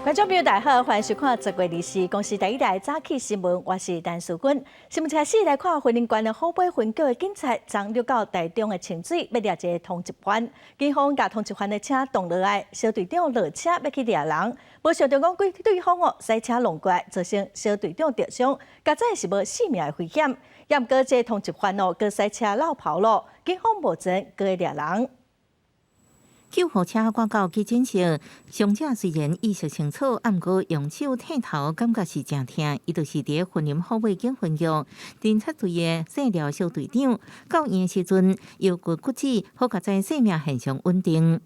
觀眾朋友大家好，歡迎收看10月24公視第一台早起新聞，我是陳淑君。新聞開始來看，雲林縣的虎尾分局的警察，昨入到台中的清水，欲掠一个通緝犯。警方共通緝犯的車擋落來，小隊長落車欲去掠人，無想著講對方哦，駛車撞過來，造成小隊長著傷，佳哉是無性命的危險。也毋過這个通緝犯哦，閣駛車落跑咯，警方目前閣咧掠人。救護車趕到急診室，傷者雖然意識清楚，毋過用手剃頭，感覺是誠疼。伊就是佇雲林虎尾警分局偵察隊的射獵小隊長。到院時陣，腰骨骨折，好佳哉生命現象穩定。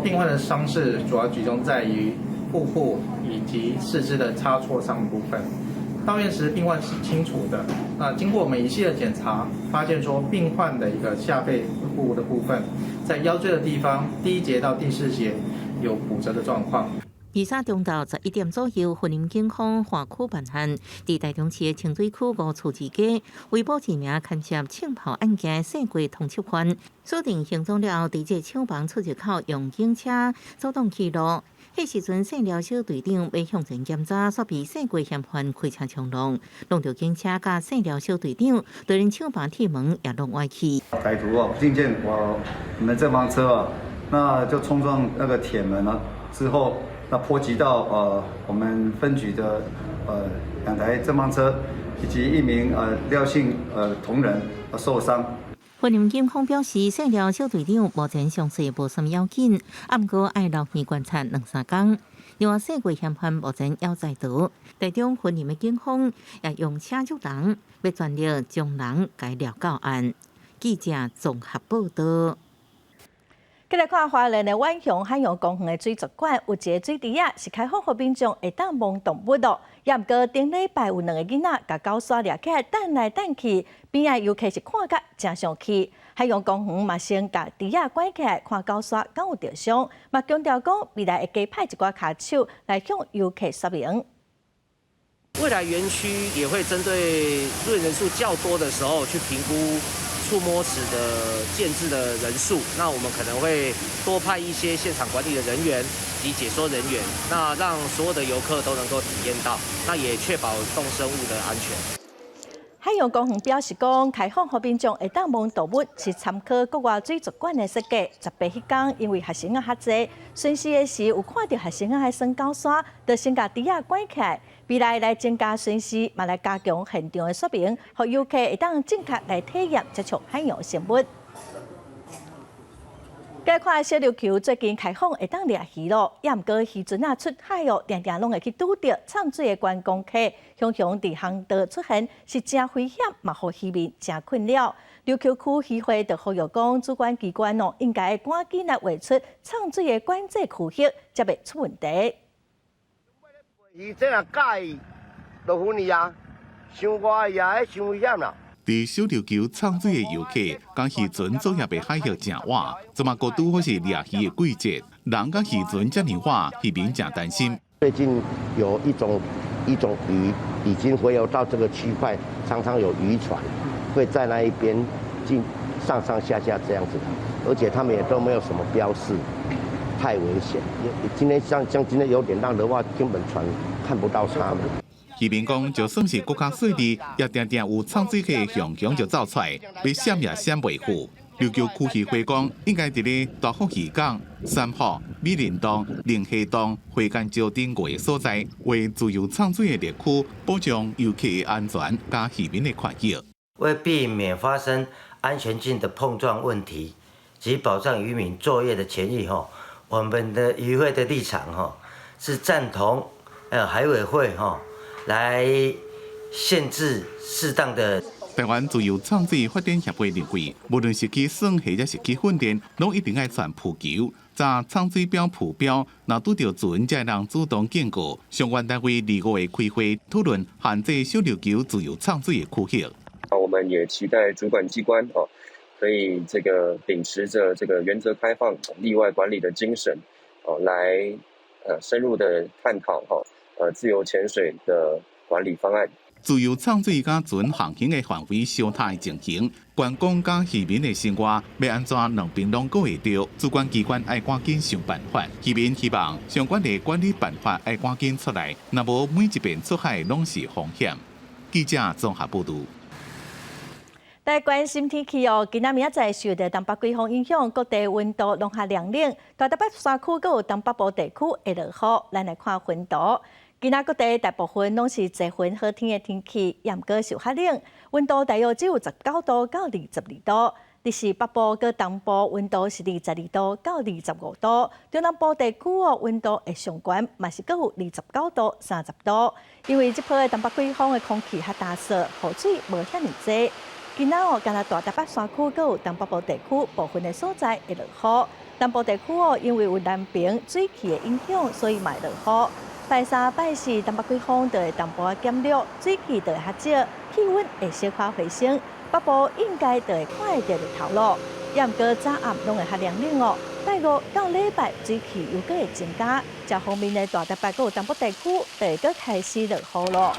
病患的傷勢主要集中在於腹部以及四肢的擦挫傷部分。到院時病患是清楚的。那經過我們一系列檢查，發現說病患的一個下背部的部分，在腰椎的地方，第一節到第四節有骨折的狀況。23中晝11點左右，雲林警方跨區辦案，佇台中市的清水區五厝二街，圍捕一名牽涉槍炮案件的過通緝犯，鎖定行蹤了後，佇這廠房出入口用警車阻擋去路。彼時陣，射獵小隊長欲向前檢查，煞被過嫌犯開車衝撞，撞著警車佮射獵小隊長，就連廠房鐵門也攏歪去。歹徒哦，聽見我們這幫車啊，那就衝撞那個鐵門了，之後那波及到我們分局的兩台偵防車以及一名廖姓同仁受傷。雲林警方表示，射獵小隊長目前傷勢無啥物要緊，毋過愛留院觀察兩三工。另外，過嫌犯目前猶在逃。台中雲林的警方也用車捉人，欲全力將人共掠到案。記者綜合報道。繼來看花蓮的遠雄海洋公園的水族館，有一个水池仔是開放予民眾會當摸動物囉。也毋過頂禮拜有兩个囡仔共狗徙掠起來，擲來擲去，邊仔遊客是看甲誠生氣。海洋公園嘛先共池仔關起來，看狗徙敢有著傷，嘛強調講未來會加派一寡跤手來向遊客說明。未來園區也會針對入園人數較多的時候去評估觸摸池的建置的人數，那我們可能會多派一些現場管理的人員及解說人員，那讓所有的遊客都能夠體驗到，那也確保動生物的安全。海洋公園表示講，開放予民眾會當摸動物是參考國外水族館的設計。18彼工，因為學生仔較濟，巡視的時有看著學生仔佇耍狗徙，就先共池仔關起來。未來來增加巡視，嘛來加強現場的說明，予遊客會當正確來體驗接觸海洋生物。來看小琉球最近開放會當掠魚囉，也毋過漁船仔出海哦，定定攏會去拄著藏水的觀光客，常常佇航道出現，是誠危險，嘛予漁民誠困擾。琉球區漁會就呼籲講，主管機關哦，應該趕緊來劃出藏水的管制區域，才袂出問題。伊這若介意，就分伊啊，傷外啊，彼傷危險啦。佇小琉球藏水的遊客，共漁船作業的海域誠倚，這馬閣拄好是掠魚的季節，人佮漁船遮爾倚，漁民誠擔心。最近有一種魚已經洄游到這個區塊，常常有漁船會在那一邊進上上下下這樣子，而且他們也都沒有什麼標示，太危險。今天像今天有點浪的話，根本船看不到他們。漁民講，就算是閣較細膩，也定定有藏水客雄雄就走出來，欲閃也閃袂去。琉球區漁會講，應該佇咧大福漁港、三福、美林洞、龍蝦洞、花干礁等五个所在，劃自由藏水的綠區，保障遊客的安全佮漁民的權益。為避免發生安全性的碰撞問題及保障漁民作業的權益，吼，我們的漁會的立場，吼，是贊同海委會，吼，來限制適當的。台灣自由藏水發展協會認為，無論是去耍或者是去訓練，攏一定愛穿浮球，查藏水標浮標，若拄著船才會當主動警告。相關單位25月開會討論限制小琉球自由藏水的區域。我們也期待主管機關哦，可以這個秉持著這個原則開放、例外管理的精神，哦，來深入的探討哈，自由潛水的管理方案。自由暢水佮船航行的範圍相踏的情形，觀光佮漁民的生活欲按怎兩邊攏顧會著，主管機關愛趕緊想辦法。漁民希望相關的管理辦法愛趕緊出來，若無每一遍出海攏是風險。記者綜合報導。來關心天氣哦，今仔明仔載受著東北季風影響，各地溫度攏較涼冷。大台北山區閣有東北部地區會落雨，咱來看雲圖。今仔各地大部分攏是濟雲好天的天氣，也毋過受較冷，溫度大約只有19度到22度。但是北部佮東部溫度是22度到25度，中南部地區哦溫度會上懸，嘛是閣有29度、30度。因為這波的東北季風的空氣較乾燥，雨水無遐爾濟。今仔哦，干焦大台北山區閣有東北部地區部分的所在會落雨。南部地區哦，因為有南爿水汽的影響，所以嘛會落雨。拜三、拜四，東北季風就會淡薄仔減弱，水汽就會較少，氣溫會小可回升。北部應該就會看會著日頭囉。也毋過早暗攏會較涼冷哦。拜五到禮拜水汽又閣會增加，這方面的大台北閣有東北地區就會閣開始落雨囉。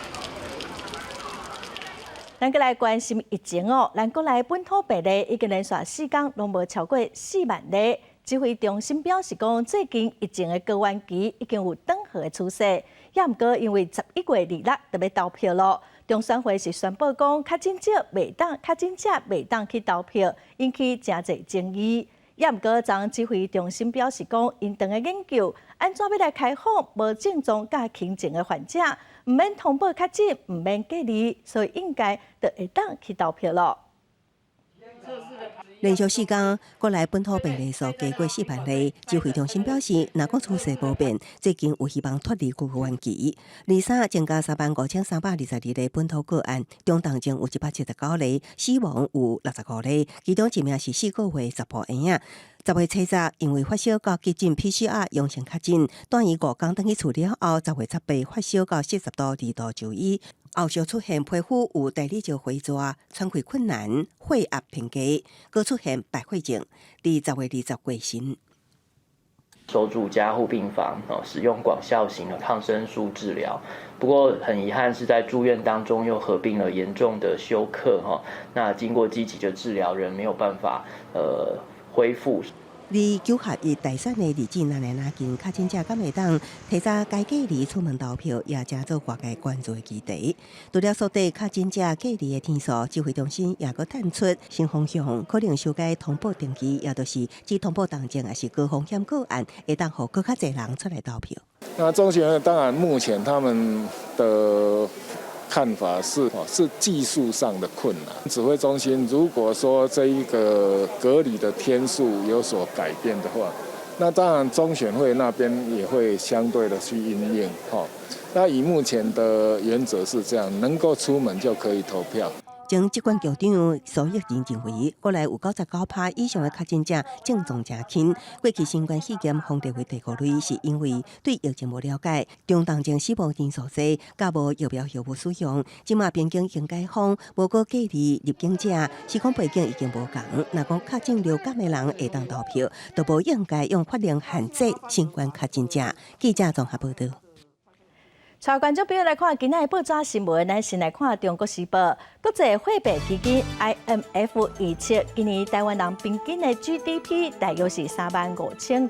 咱閣來關心疫情哦，咱國內本土病例已經連續4工攏無超過4萬例。指揮中心表示講，最近疫情的高原期已經有轉好的趨勢，也毋過因為11月26就欲投票囉。中選會是宣布講，確診者袂當，確診者袂當去投票，引起誠濟爭議。也毋過，昨指揮中心表示講，𪜶正咧研究按怎欲來開放無症狀佮輕症的患者，毋免通報確診，毋免隔離，所以應該就會當去投票囉。連續4工，國內本土病例數低過4萬例。指揮中心表示，若講趨勢無變，最近有希望脫離高原期。23增加35,322例本土個案，中重症有179例，死亡有65例，其中一名是4個月查埔嬰仔。10月初10，因為發燒到急診 PCR 陽性確診，住院5工轉去厝了後，10月18發燒到40度2度就醫，後續出現皮膚有大理石花蛇、喘氣困難、血壓偏低，閣出現敗血症，佇10月20過身。收住加護病房，使用廣效型的抗生素治療。不過很遺憾是在住院當中又合併了嚴重的休克，哈。那經過積極的治療，仍沒有辦法恢復。佇九合一大選的日子，若來若近確診者敢會當提早解隔離出門投票，也成做外界關注的議題。除了縮短確診者隔離的天數，指揮中心也閣探出新方向，可能修改通報登記，也就是只通報重症抑是高風險個案，會當予閣較濟人出來投票。那中選會當然目前他們的看法是，是技術上的困難。指揮中心如果說這一個隔離的天數有所改變的話，那當然中選會那邊也會相對的去因應。哈，那以目前的原則是這樣，能夠出門就可以投票。前疾管局長蘇益仁認為，國內有99%以上的確診者症狀誠輕。過去新冠肺炎封定為第五類，是因為對疫情無了解，中重症死亡人數濟，佮無疫苗藥物使用。這馬邊境已經解封，無閣隔離入境者，時空背景已經無仝。若講確診流感的人會當投票，就無應該用法令限制新冠確診者。記者綜合報導。帶觀眾朋友來看今仔的報紙新聞，咱先來看《中國時報》。國際貨幣基金 IMF 預測，今年台灣人平均的 GDP 大約是35,510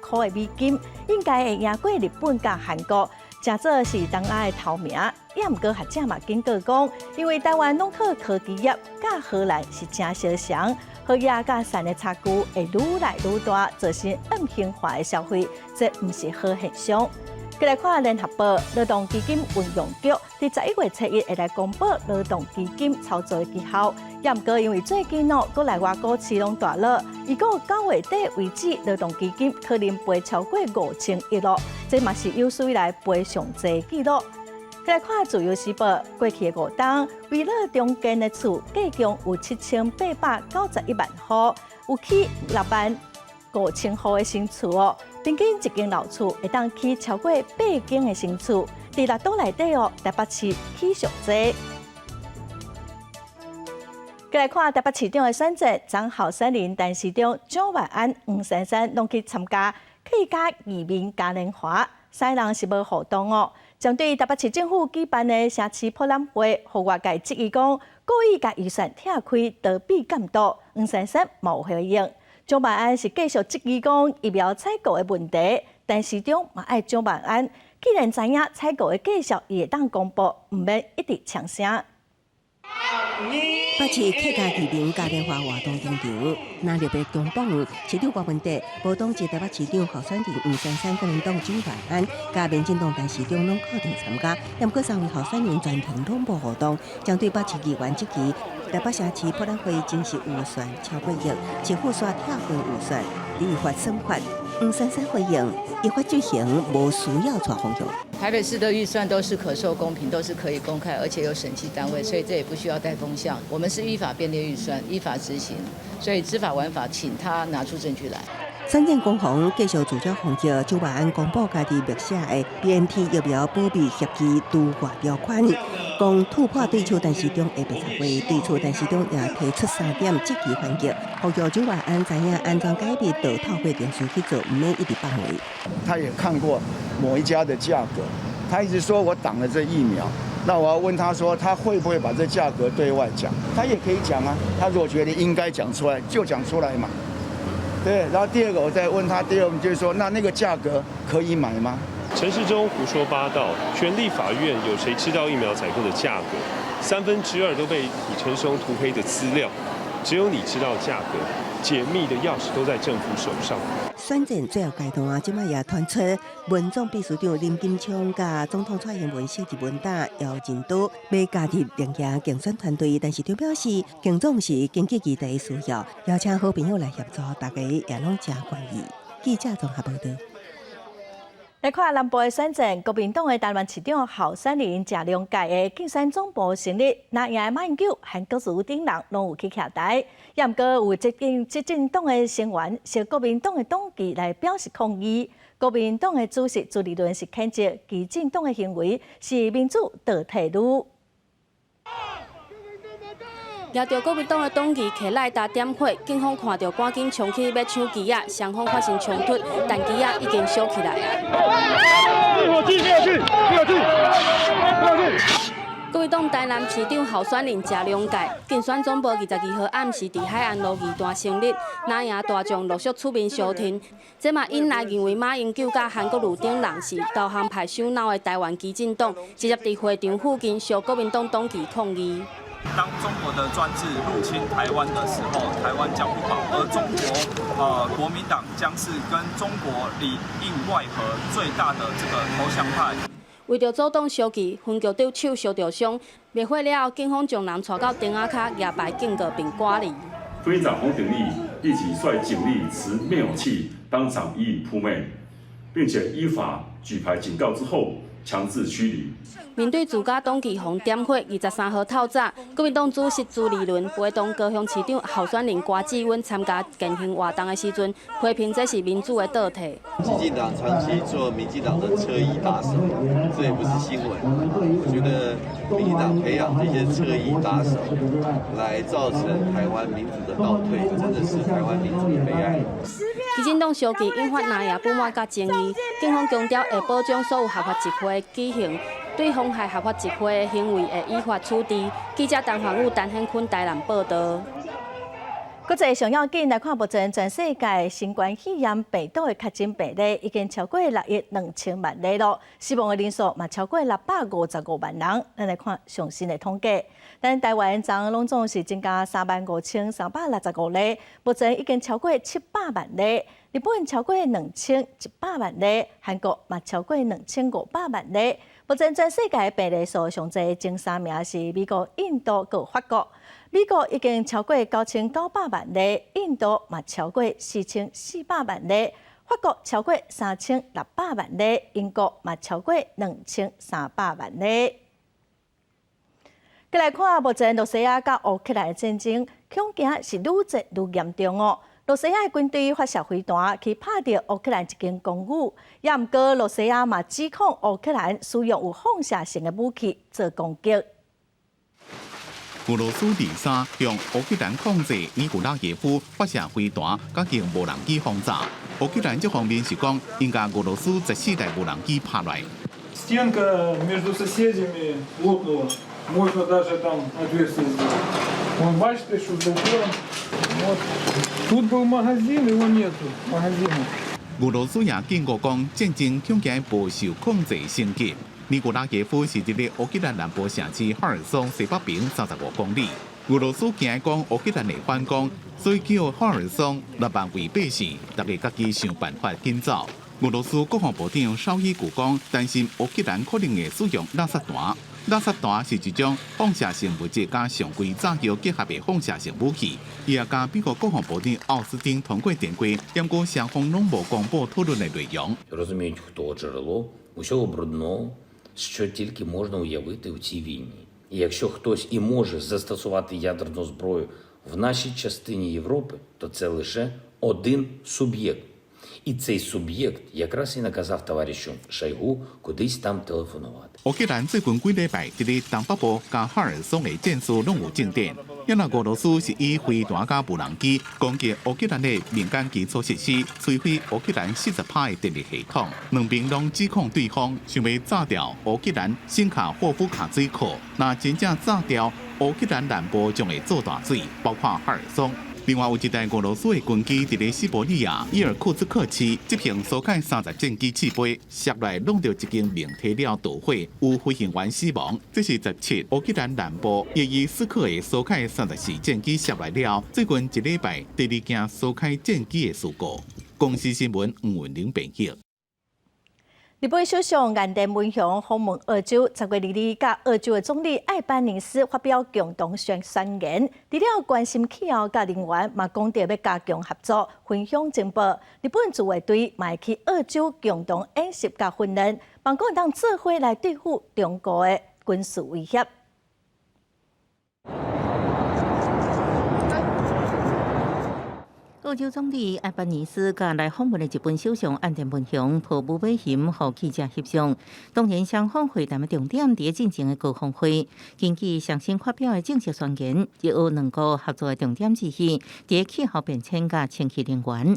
塊的美金，應該會贏過日本佮韓國，成做是東亞的頭名。也毋過學者嘛警告講，因為台灣攏靠科技業，佮荷蘭是誠相像，好額佮善的差距會愈來愈大，造成惡性化的消費，這毋是好現象。閣來看聯合報，勞動基金運用局佇11月初1會來公布勞動基金操作的績效。也毋過因為最近哦，國內外股市攏大落，預估9月底為止，勞動基金可能賠超過5000億囉，這嘛是有史以來賠上濟紀錄。閣來看自由時報，過去的5冬，圍繞中建的厝計共有7891萬戶，有起6萬5千戶的新厝哦。平均一間老厝會當起超過8間的新厝，佇六都內底哦，台北市起上濟。閣來看台北市長的選戰，昨候選人陳時中、蔣萬安、黃珊珊攏去參加客家移民嘉年華，三人是無互動哦。針對台北市政府舉辦的城市博覽會，予外界質疑講故意共預算拆開，逃避監督。黃珊珊嘛有回應，蔣萬安是繼續質疑講疫苗採購的問題，但市長嘛愛蔣萬安，既然知影採購的價數伊會當公布，毋免一直嗆聲。北市客家移民嘉年華活動登場，藍綠白共榜，市長郭文哲、無黨籍台北市長候選人黃珊珊、國民黨蔣萬安、佮民進黨陳時中攏到場參加。毋過三位候選人全程攏無互動，針對北市議員質疑，台北城市博覽會真實預算超過億，市府煞拆分預算，立法審法。黃珊珊回應：依法執行，無需要帶風向。台北市的預算都是可受公平，都是可以公開，而且有審計單位，所以這也不需要帶風向。我們是依法編列預算，依法執行，所以知法玩法，請他拿出證據來。選戰攻防繼續聚焦攻擊，蔣萬安公布家己默寫的 BNT 疫苗保密協議除外條款，講突破對手陳時中的白賊話，對此陳時中也提出三點積極反擊，呼籲蔣萬安知影按怎解密，就透過程序去做，毋免一直放話。他也看過某一家的價格，他一直說我擋了這疫苗，那我要問他說，他會不會把這價格對外講？他也可以講啊，他如果覺得應該講出來，就講出來嘛。對，然後第二個我再問他，第二個就是說，那那個價格可以買嗎？陳時中胡說八道，全立法院有誰知道疫苗採購的價格？2/3都被李陳時中塗黑的資料，只有你知道價格。解密的鑰匙都在政府手上。選戰最後階段，這擺也傳出民總秘書長林金昌佮總統蔡英文小日本打姚振東欲加入綠營競選團隊，但是就表示競總是根據議題需要，邀請好朋友來協助，大家也攏誠願意。記者綜合報道。來看南部的選戰，國民黨的台南市長候選人謝龍介的競選總部成立，藍營的馬英九、韓國瑜等人攏有去徛台，也毋過有執政黨的成員，攜國民黨的黨旗來表示抗議。國民黨的主席朱立倫是譴責基進黨的行為是民主倒退嚕。攑著國民黨的黨旗，揢賴達點火，警方看著趕緊衝去欲搶旗仔，雙方發生衝突，但旗仔已經燒起來啊！滅火器，滅火器，滅火器，滅火器！國民黨台南市長候選人謝龍介競選總部22號暗時佇海岸路二段成立，藍營大將陸續出面相挺，這嘛引來認為馬英九佮韓國瑜等人是投降派首腦的台灣基進黨，直接佇會場附近燒國民黨黨旗抗議。當中國的專制入侵台灣的時候，台灣將不保，而中國國民黨將是跟中國裡應外合最大的這個投降派。為著阻擋燒旗，分局長手燒著傷，滅火了後，警方將人帶到燈仔跤舉牌警告並趕離。分局長洪鼎立立即率警力持滅火器當場予以撲滅，並且依法舉牌警告之後，強制驅離。面對自家黨旗予點火，23號透早，國民黨主席朱立倫陪同高雄市長候選人柯志恩參加健行活動的時陣，批評這是民主的倒退。基進黨長期做民進黨的側翼打手，這也不是新聞。我覺得民進黨培養這些側翼打手，來造成台灣民主的倒退，真的是台灣民主的悲哀。基進黨燒旗引發藍營不滿佮爭議，警方強調會保障所有合法集會舉行，對妨害合法集會的行為會依法處置。記者陳宏宇、陳顯坤台南報道。國際上要緊來看，目前全世界新冠肺炎病毒的確診病例已經超過6億2千萬例囉，死亡的人數嘛超過655萬人。咱來看上新的統計，咱台灣昨攏總是增加35,365例，目前已經超過700萬例。日本超過2100萬例，韓國嘛超過2500萬例。目前全世界病例數上濟前三名是美國、印度佮法國。美國已經超過9900萬例，印度嘛超過4400萬例，法國超過3600萬例，英國嘛超過2300萬例。閣來看目前羅西亞佮烏克蘭的戰爭，恐驚是愈戰愈嚴重哦。羅西亞的軍隊發射飛彈去拍著烏克蘭一間公寓，也毋過羅西亞嘛指控烏克蘭使用有放射性的武器做攻擊。俄羅斯二三向烏克蘭控制尼古拉耶夫發射飛彈，佮用無人機轟炸。烏克蘭這方面是講，𪜶共俄羅斯14台無人機拍落來。Стенка между соседями лопнула. Можно даже там отверстие сделать. Вон, бачите, що з балконом. Вот. Тут был магазин, его нету, магазина. 俄羅斯也警告講，戰爭恐驚無受控制升級。尼古拉耶夫是佇咧烏克蘭南部城市赫爾松西北邊35公里。俄羅斯驚講烏克蘭會反攻，所以叫赫爾松6萬位百姓，逐家家己想辦法緊走。俄羅斯國防部長紹伊古講，擔心烏克蘭可能會使用垃圾彈。垃圾彈是一種放射性物質佮常規炸藥結合的放射性武器。伊也佮美國國防部長奧斯汀通過電話，毋過雙方攏無公布討論的內容。 Розуміють, хто джерело усього брудного, що тільки можна уявити у цій війні. І якщо хтось і може застосувати ядерну зброю в нашій частині Європи, то це лише один суб'єкт. І цей суб'єкт якраз і наказав товаришу Шойгу кудись там телефонувати. 烏克蘭最近幾禮拜，佇咧東北部佮赫爾松的戰事攏有進展。因為俄羅斯是以飛彈佮無人機攻擊烏克蘭的民間基礎設施，摧毀烏克蘭40%的電力系統。兩邊攏指控對方想欲炸掉烏克蘭新卡霍夫卡水庫，若真正炸掉烏克蘭南部將會做大水，包括赫爾松。另外有一台俄羅斯的軍機佇咧西伯利亞伊爾庫茨克市執行蘇凱30戰機試飛，摔落來挵著一間明體了導火，有飛行員死亡。這是17烏克蘭南部葉伊斯克的蘇凱34戰機摔落來了，最近一禮拜第二件蘇凱戰機的事故。公視新聞吳文玲編譯。日本首相岸田文雄訪問澳洲，10月22日，佮澳洲的總理艾班尼斯發表共同宣言，除了關心氣候佮能源，嘛講著欲加強合作，分享情報。日本自衛隊嘛會去澳洲共同演習佮訓練，望講會當做伙來對付中國的軍事威脅。澳洲總理艾班尼斯佮來訪問的日本首相岸田文雄抱無尾熊，予記者翕相。當然，雙方會談的重點佇進前的高峰會，根據上新發表的正式宣言，日澳兩國合作的重點之一，佇氣候變遷佮清潔能源。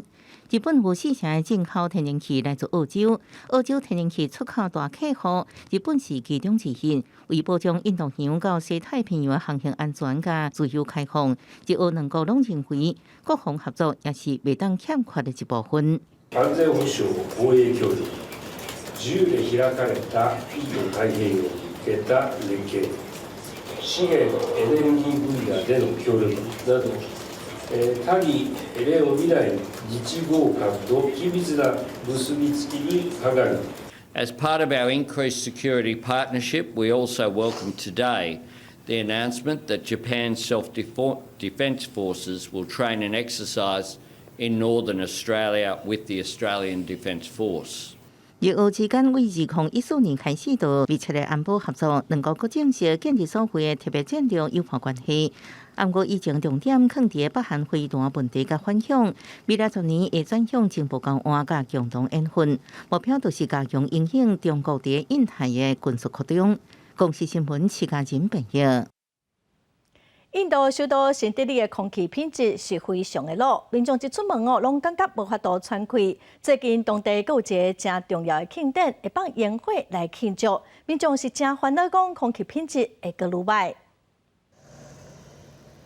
日本有四成的進口天然氣來自澳洲，澳洲天然氣出口大客戶，日本是其中之一。為保障印度洋到西太平洋的航行安全佮自由開放，日澳兩國攏認為國防合作也是袂當欠缺的一部分。安全保障、防衛協力、自由で開かれたインド太平洋に向けた連携、資源・エネルギー分野での協力など、他に例を見ない日豪間の緊密な結びつきに鑑み。 As part of our increased security partnership, we also welcome today the announcement that Japan's self-defence forces will train and exercise in northern Australia with the Australian Defence Force. 日澳之間為2014年開始就密切的安保合作，兩國閣正式建立所謂的特別戰略友伴關係。毋過以前重點囥佇北韓飛彈問題佮反恐，未來10年會轉向情報交換佮共同演訓，目標就是加強影響中國佇印太的軍事擴張。公視新聞徐家仁編譯。印度首都新德里的空氣品質是非常的惡，民眾一出門哦，攏感覺無法度喘氣。最近當地閣有一個誠重要的慶典，會放煙火來慶祝，民眾是誠煩惱，講空氣品質會閣愈䆀。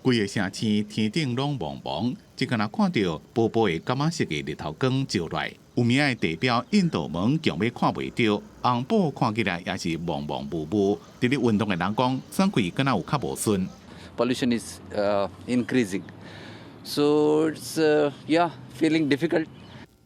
規個城市天頂攏濛濛，只敢若看著薄薄的柑仔色的日頭光照來。有名的地標印度門強欲看袂著，紅布看起來也是濛濛霧霧。佇咧運動的人講，喘氣敢若有較無順。 Pollution is increasing, so it's yeah, feeling difficult.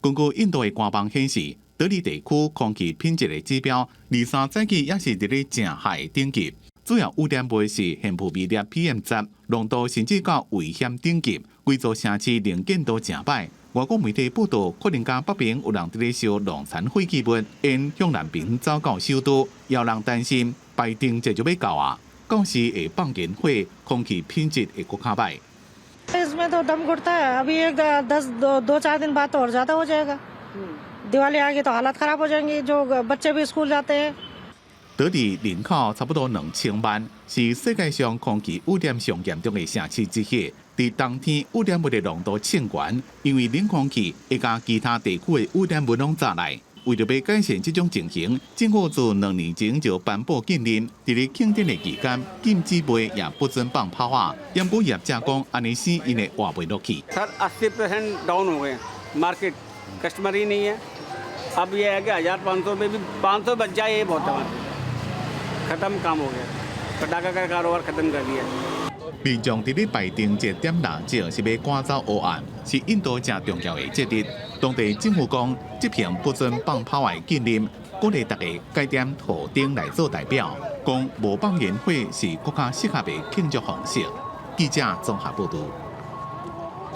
根據印度的官網顯示，德里地區空氣品質的指標，23早起也是佇咧誠害等級。主要污染物是懸浮微粒 PM10，濃度甚至到危險等級，規座城市能見度誠䆀。外國媒體報道，可能佮北邊有人佇咧燒農殘廢棄物，煙向南邊走到首都，也有人擔心拜燈節就欲到啊，到時會放煙火，空氣品質會閣較䆀。 इसमें तो दम घुटता है। अभी एक दस दो, दो चार दिन बाद तो और ज्यादा हो जाएगा। दिवाली आ गई तो हालत खराब हो जाएंगी, जो बच्चे भी स्कूल जाते हैं。德里人口差不多2000萬，是世界上空氣污染上嚴重的城市之一。佇冬天污染物的濃度衝懸，因為冷空氣會共其他地區的污染物攏載來。為著欲改善這種情形，政府自2年前就頒布禁令，佇咧慶典的期間禁止賣，也不准放炮仔。毋過業者講，按呢死𪜶會活袂落去。 Sir 80% down हो गए market, customer ही नहीं है। अब ये है कि 1500 में भी 500 बच जाए, ये बहुत है। खत्म काम हो गया, पटाखा का कारोबार खत्म कर दिया。 民眾佇咧拜燈節點蠟燭是欲趕走烏暗，是印度誠重要的節日。當地政府講，執行不准放炮的禁令，鼓勵大家改點土燈來做代表，講無放煙火是閣較適合的慶祝方式。記者綜合報導。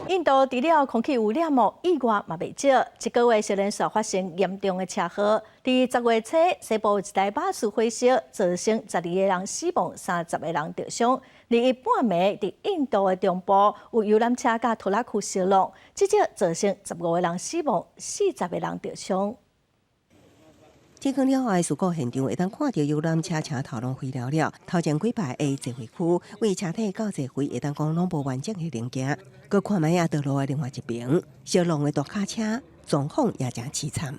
印度除了空氣污染哦，意外嘛袂少。這個月是連續發生嚴重的車禍。佇10月初，西部一台巴士火燒，造成12個人死亡，30個人著傷。21半暝，佇印度的中部有遊覽車佮拖拉庫相挵，至少造成15個人死亡，40個人著傷。天光了後的事故現場，會當看著遊覽車車頭攏毀了了，頭前幾排的座位區，為車體到座位會當講攏無完整的零件。閣看覓仔道路的另外一邊，相挵的大卡車狀況也誠淒慘。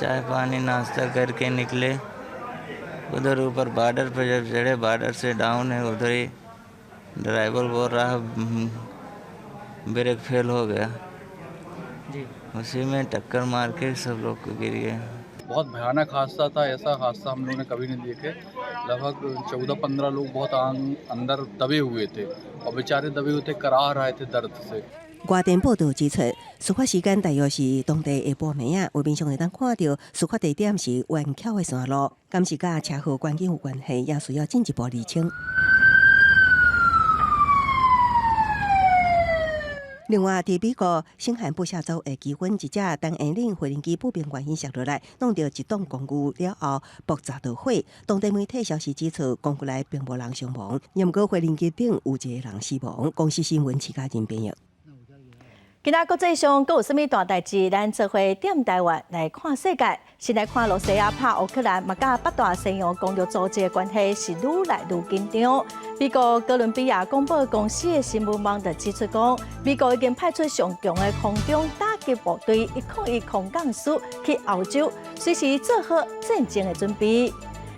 चाय पानी नाश्ता करके निकले, उधर ऊपर बॉर्डर पे जब चढ़े, बॉर्डर से डाउन है, उधर ही ड्राइवर बोल रहा है, ब्रेक फेल हो गया जी, उसी में टक्कर मार के सब लोग गिर गए। बहुत भयानक हादसा था। ऐसा हादसा हम लोगों ने कभी नहीं देखे। लगभग 14-15 लोग बहुत अंदर दबे हुए थे और बेचारे दबे हुए थे, कराह रहे थे दर्द से。 外電報導指出，事發時間大約是當地下晡暝仔，畫面上會當看著事發地點是彎曲的山路，敢是佮車禍關鍵有關係，也需要進一步釐清。另外，佇美國新罕布夏州的基分一隻單引擎飛行機不明原因摔落來，弄著一棟公寓了後，爆炸著火。當地媒體消息指出，公寓內並無人傷亡，毋過飛行機頂有一個人死亡。公視新聞徐家仁編譯。今仔國際上閣有啥物大代誌？咱做伙踮台灣來看世界。先來看羅西亞拍烏克蘭，嘛佮北大西洋公約組織的關係是愈來愈緊張。美國哥倫比亞廣播公司的新聞網就指出講，美國已經派出上強的空中打擊部隊101空降師去歐洲，隨時做好戰爭的準備。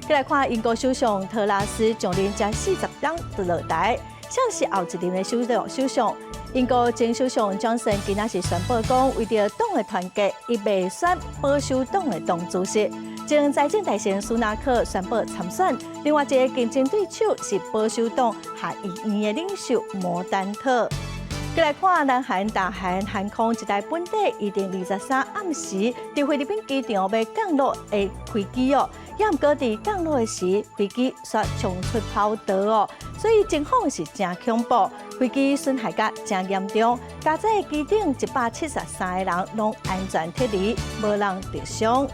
再來看英國首相特拉斯上任才40天就落台，誰是後一任的首相？首相英國前首相強森今仔是宣布講，為著黨的團結，伊袂選保守黨的黨主席。前財政大臣蘇納克宣布參選，另外一個競爭對手是保守黨下議院的領袖摩丹特。閣來看南韓大韓航空一台本地預定23暗時佇菲律賓機場欲降落的飛機哦，也毋過佇降落的時，飛機煞衝出跑道哦，所以情況是誠恐怖，飛機損害甲誠嚴重，駕駛機頂173個人攏安全脫離，無人著傷。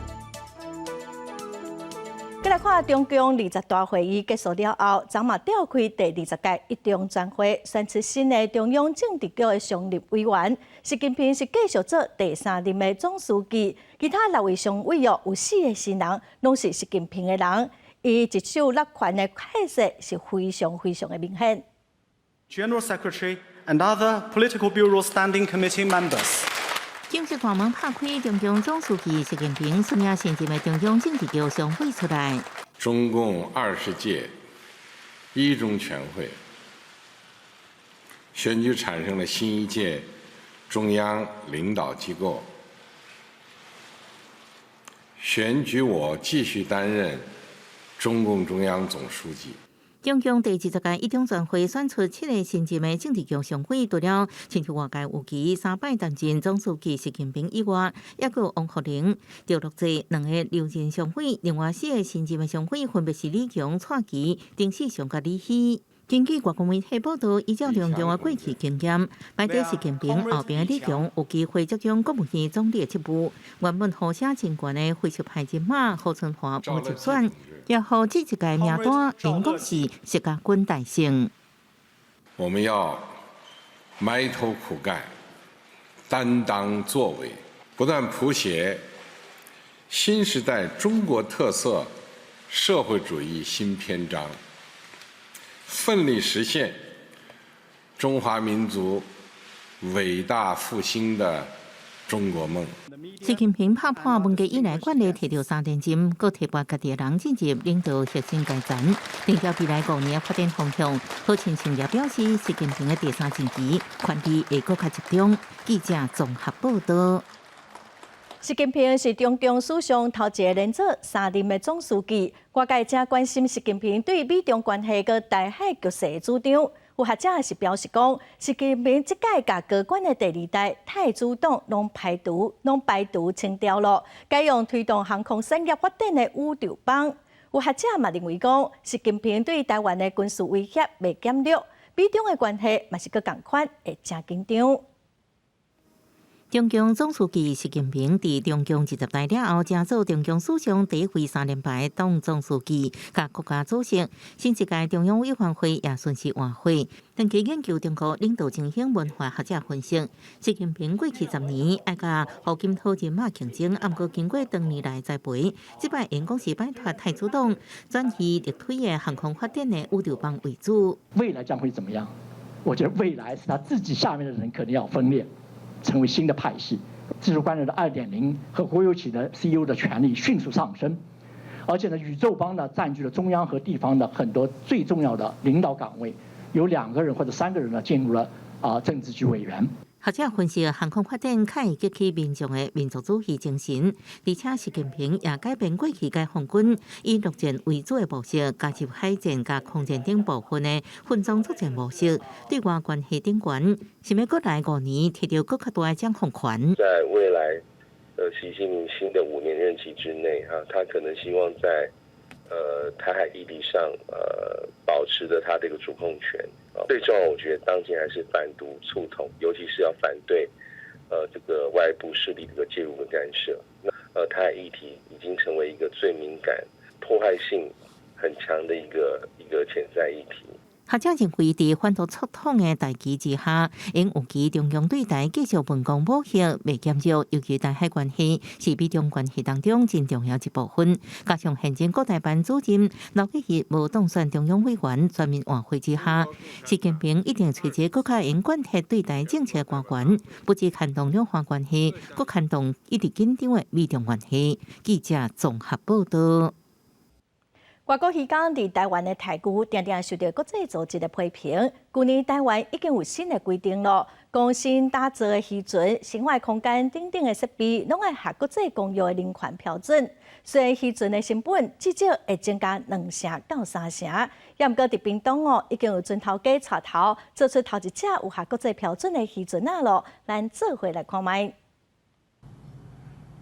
閣來看中共二十大會議結束了後，昨嘛召開第二十屆一中全會，選出新的中央政治局的常任委員。習近平是繼續做第三任的總書記，其他六位常委哦，有四个新人，攏是習近平的人。伊一手握權的氣勢是非常非常的明顯。 General Secretary and other Political Bureau Standing Committee members. 正式大門拍開，中共總書記習近平率領新任的中央政治局常委出來。中共20屆一中全會選舉產生了新一屆中央領導機構，選舉我繼續擔任中共中央總書記。中共第二十屆一中全會選出七个新任的政治局常委，除了親像外界預期三擺擔任總書記習近平以外，抑閣有王滬寧、趙樂際兩个留任常委，另外四个新任的常委分別是李強、蔡奇、丁薛祥佮李希。根據外國媒體報導，依照中共的過去經驗，排佇習近平後邊的李強有機會接掌國務院總理的職務。原本呼聲真懸的非習派人馬胡春華無入選，也予這一屆名單仍閣是習家軍大勝。我們要埋頭苦幹，擔當作為，不斷譜寫新時代中國特色社會主義新篇章，奮力實現中華民族偉大復興的中國夢。習近平拍破文革以來慣例，提著三連任，閣提拔家己的人進入領導核心階層，定調未來五年的發展方向。何清晟也表示，習近平的第三任期權力會閣較集中。記者綜合報道。習近平是中共史上頭一个連做三任的總書記，外界誠關心習近平對美中關係佮台海局勢的主張。有學者是表示講，習近平這擺共高管的第二代太子黨攏排除，攏排除清掉囉，改用推動航空產業發展的宇宙幫。有學者嘛認為講，習近平對台灣的軍事威脅袂減弱，美中的關係嘛是閣仝款會誠緊張。中共總書記習近平佇中共二十大了後，成做中共史上第一位三連敗黨總書記，佮國家主席。新一屆中央委員會也順勢換血。長期研究中國領導情形文化學者分析，習近平過去10年愛佮胡錦濤人馬競爭，毋過經過多年來栽培，這擺會講是擺脫太子黨，轉以力推的航空發展的宇宙幫為主。未來將會怎麼樣？我覺得未來是他自己下面的人可能要分裂。成為新的派系，技術官僚的2.0和國有企業的 CEO 的權力迅速上升，而且呢，宇宙幫呢佔據了中央和地方的很多最重要的領導崗位，有兩個人或者三個人呢進入了政治局委員。學者分析，航空發展較會激起民眾的民族主義精神，而且習近平也改變過去解放軍以陸戰為主的模式，加入海戰佮空戰等部分的分裝作戰模式，對外關係頂懸，想欲閣來5年，提著閣較大的掌控權。在未來，習近平新的5年任期之內，哈，他可能希望在台海議題上，保持著他這個主控權。最重要，我覺得當前還是反獨促統，尤其是要反對，這個外部勢力的介入和干涉。那台海議題已經成為一個最敏感、破壞性很強的一個潛在議題。學者認為，佇反獨促統的大旗之下，應預期中共對台繼續文攻武嚇袂減弱，尤其台海關係是美中關係當中真重要一部分。加上現任國台辦主任劉結一無當選中央委員，全面換血之下，習近平一定揣一个閣較會貫徹對台政策官員，不只牽動兩岸關係，閣牽動一直緊張的美中關係。記者綜合報道。外國漁工佇台灣的待遇，定定受著國際組織的批評。舊年台灣已經有新的規定囉，講新打造的漁船、生活空間等等的設備，攏愛合國際公約的人權標準。雖然漁船的成本至少會增加2成到3成，也毋過佇屏東哦，已經有船頭家帶頭做出頭一隻有合國際標準的漁船仔囉。咱做伙來看覓。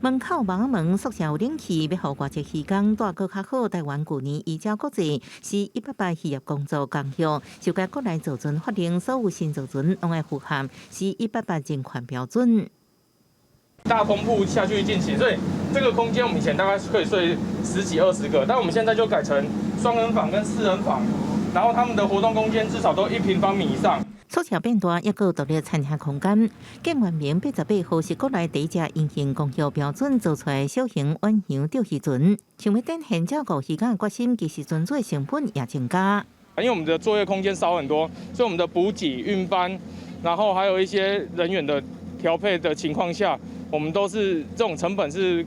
門口網門宿舍有冷氣，欲予外籍漁工住閣較好。台灣舊年依照國際 C188漁業工作公約，修改國內造船法令，所有新造船攏愛符合 C188人權標準。大通鋪下去進行，所以這個空間我們以前大概可以睡十幾二十個，但我們現在就改成雙人房跟四人房，然後他們的活動空間至少都1平方米以上。宿舍變大，抑閣有獨立餐廳空間。建元明88號是國內第一隻因應公約標準做出來小型遠洋釣魚船，想欲展現照顧漁工的決心，其實船主的成本也增加。因為我們的作業空間少很多，所以我們的補給、運搬，然後還有一些人員的調配的情況下，我們都是這種成本是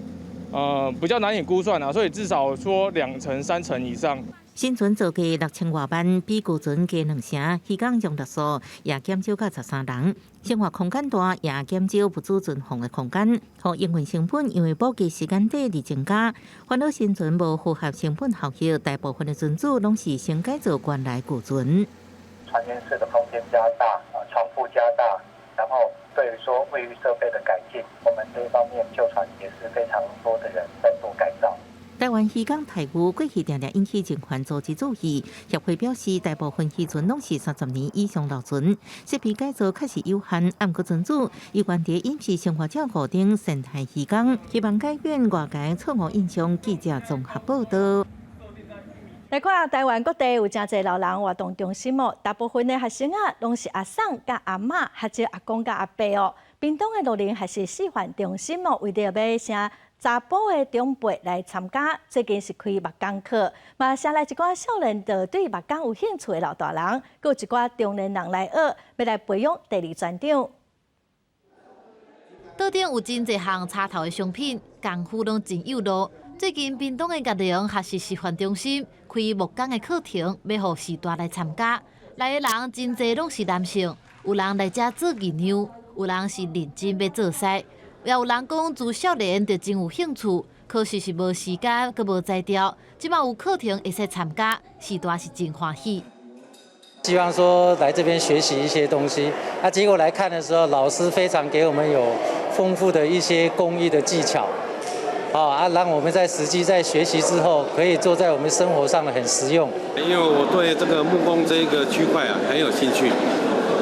比較難以估算啊，所以至少說2成、3成以上。新船造價6000外萬，比舊船加2成，漁工容納數也減少到13人，生活空間大，也減少不足存放的空間，予營運成本因為補給時間短而增加。煩惱新船無符合成本效益，大部分的船主攏是先改造原來舊船。船員室的空間加大，床鋪加大，然後對於說衛浴設備的改進，我們這一方面舊船也是非常多的人在做改造。台灣漁工待遇過去定定引起人權組織注意，協會表示，大部分漁船攏是30年以上老船，設備改造確實有限。毋過船主猶原佇飲食生活照顧頂善待漁工，希望改變外界錯誤印象。記者綜合報道。來看台灣各地有誠濟老人活動中心哦，大部分的學生仔攏是阿嬸佮阿嬤，或者阿公佮阿伯哦。屏東的樂齡學習示範中心哦，為著欲請查埔的長輩來參加，最近是開木工課，嘛請來一寡少年的對木工有興趣的老大人，閣有一寡中年人來學，欲來培養第二專長。桌頂有真濟項插頭的商品，功夫攏真有路。最近屏東的玉龍學習示範中心開木工的課程，欲予序大來參加。來的人真濟攏是男性，有人來遮做銀娘，有人是認真欲做師，也有人講自少年就真有興趣，可惜是無時間，閣無才調。這馬有課程會使參加，序大是真歡喜。希望說來這邊學習一些東西，啊，結果來看的時候，老師非常給我們有豐富的一些工藝的技巧，啊，讓我們在實際在學習之後，可以做在我們生活上的很實用。因為我對這個木工這一個區塊啊很有興趣。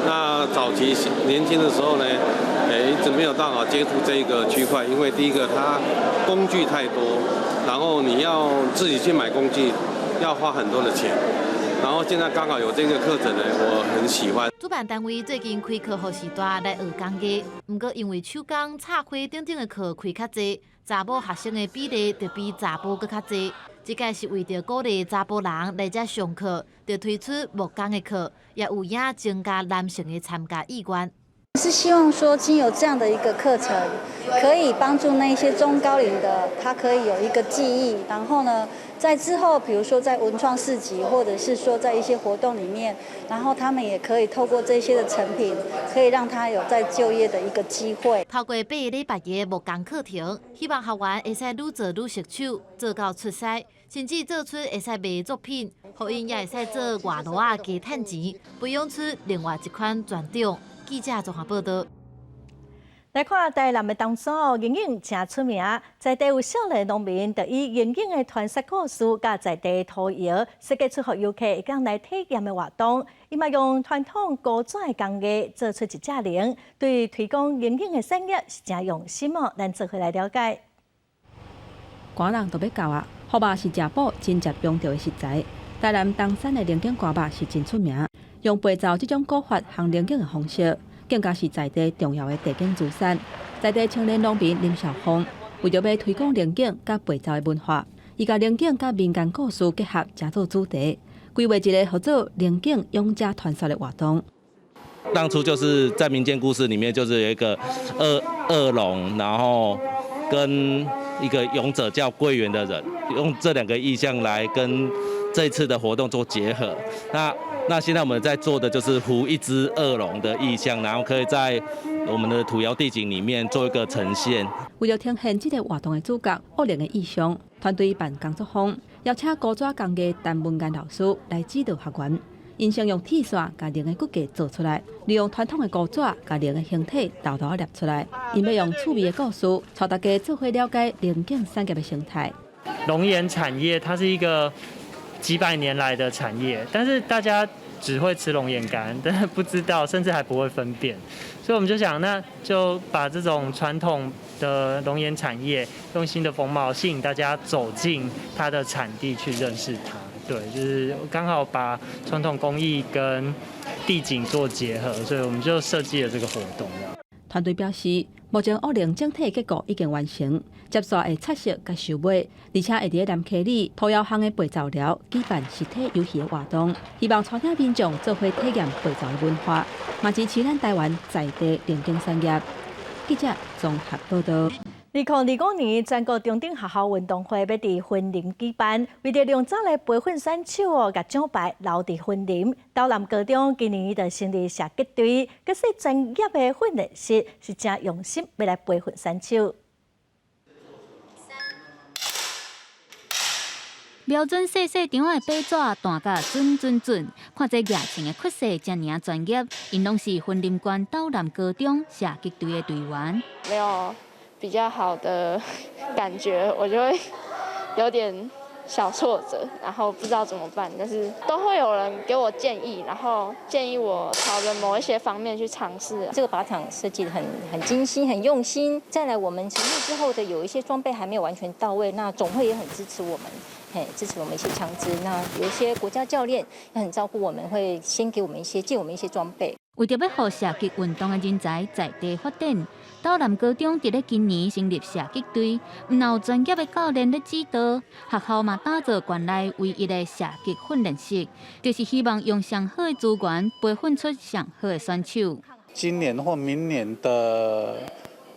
那早期年輕的時候呢，一直沒有辦法接觸這一個區塊，因為第一個它工具太多，然後你要自己去買工具，要花很多的錢。然後現在剛好有這個課程呢，我很喜歡。主辦單位最近開課予序大來學工藝，毋過因為手工插花等等的課開較濟，查某學生的比例就比查埔閣較濟。這屆是為著鼓勵查埔人來遮上課，就推出木工的課，也有影增加男性的參加意願。是希望說，經由這樣的一個課程，可以幫助那些中高齡的，他可以有一個記憶，然後呢，在之後，比如說在文創市集，或者是說在一些活動裡面，然後他們也可以透過這些的成品，可以讓他有再就業的一個機會。透過8個禮拜的木工課程，希望學員會使愈做愈熟手，做到出師，甚至做出會使賣作品，予𪜶也會使做外路仔加趁錢，培養出另外一款專長。記者綜合報道。來看台南的東山龍井誠出名，在地有少年農民就以龍井的傳說故事，佮在地土窯設計出予遊客會當來體驗的活動。伊嘛用傳統古紙的工藝做出一隻龍，對推廣龍井的產業是誠用心哦。咱做伙來了解。寒人就欲到啊，予肉是食補真濟用著的食材。台南東山的龍井寒肉是真出名，用白灶這種古法烘龍井的方式，更加是在地重要的地景資產。在地青年農民林少峰為著欲推廣龍井佮白灶的文化，伊共龍井佮民間故事結合，成做主題，規劃一个號做龍井勇者傳說的活動。當初就是在民間故事裡面，就是有一個惡龍，然後跟一個勇者叫桂圓的人，用這兩個意象來跟這次的活動做結合。那現在我們在做的就是糊一隻惡龍的意象，然後可以在我們的土窯地景裡面做一個呈現。為著呈現這个活動的主角惡龍的意象，團隊辦工作坊，邀請古紙工藝陳文干老師來指導學員。𪜶先用鐵線共龍的骨架做出來，利用傳統的古紙共龍的形體沓沓捏出來。𪜶欲用趣味的故事，帶大家做伙了解龍井產業的生態。龍眼產業它是一個幾百年來的產業，但是大家只會吃龍眼乾，但是不知道，甚至還不會分辨。所以我們就想，那就把這種傳統的龍眼產業，用新的風貌吸引大家走進它的產地去認識它。對，就是剛好把傳統工藝跟地景做結合，所以我們就設計了這個活動。團隊表示，目前惡龍整體結構已經完成，接續會拆色佮收尾，而且會佇南溪里土窯巷的白灶寮舉辦實體遊戲的活動，希望帶領民眾做伙體驗白灶的文化，嘛支持咱台灣在地龍井產業。記者綜合報道。2025年全國中等學校運動會欲佇雲林舉辦，為著讓早來培訓選手哦，共獎牌留佇雲林。斗南高中今年就成立射擊隊，閣設專業的訓練室，是誠用心欲來培訓選手。瞄準細細張的白紙，彈甲準準準，看這額槍的氣勢遮爾專業，𪜶攏是雲林縣斗南高中射擊隊的隊員。沒有比較好的感覺，我就會有點小挫折，然後不知道怎麼辦。但是都會有人給我建議，然後建議我朝着某一些方面去嘗試。這個靶場設計得很精心、很用心。再來，我們成立之後的有一些裝備還沒有完全到位，那總會也很支持我們，嘿，支持我們一些槍支。那有一些國家教練也很照顧我們，會先給我們一些借我們一些裝備。為著欲予射擊運動的人才在地發展，斗南高中佇咧今年成立射擊隊，毋但有專業的教練咧指導，學校嘛打造縣內唯一的射擊訓練室，就是希望用上好的資源培訓出上好的選手。今年或明年的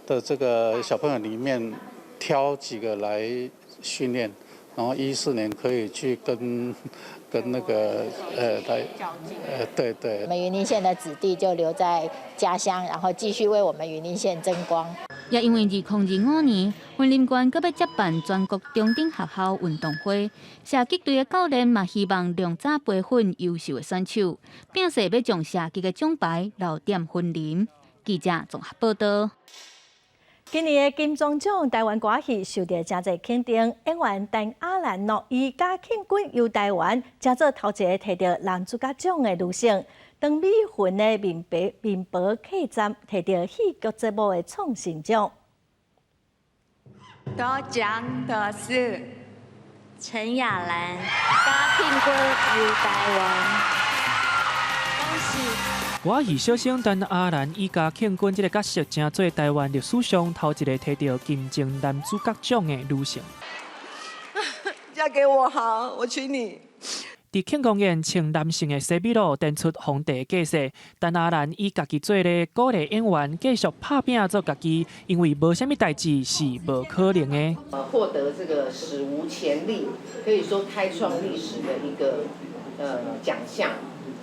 的這個小朋友裡面挑幾個來訓練，然後14年可以去跟那個來對對。我們雲林縣的子弟就留在家鄉，然後繼續為我們雲林縣爭光。也因為2025年，雲林縣閣欲接辦全國中等學校運動會，射擊隊的教練嘛希望量早培訓優秀的選手，並誓欲將射擊的獎牌留踮雲林。記者綜合報道。今年的金鐘獎台灣歌仔戲受到誠濟肯定，演員陳亞蘭諾以嘉慶君遊台灣，成做頭一个提著男主角獎的女性。張美雲的麵包客棧提著戲劇節目的創新獎。得獎的是陳亞蘭，嘉慶君遊台灣，恭喜！歌仔戲小生陳亞蘭以嘉慶君這个角色，成做台灣歷史上頭一个提著金鐘男主角獎的女性。嫁給我好，我娶你。佇慶功宴穿男性的西米露，展出皇帝架勢。陳亞蘭以家己做例，鼓勵演員繼續拍拚做家己，因為無啥物代誌是無可能的。獲得這個史無前例，可以說開創歷史的一個獎項。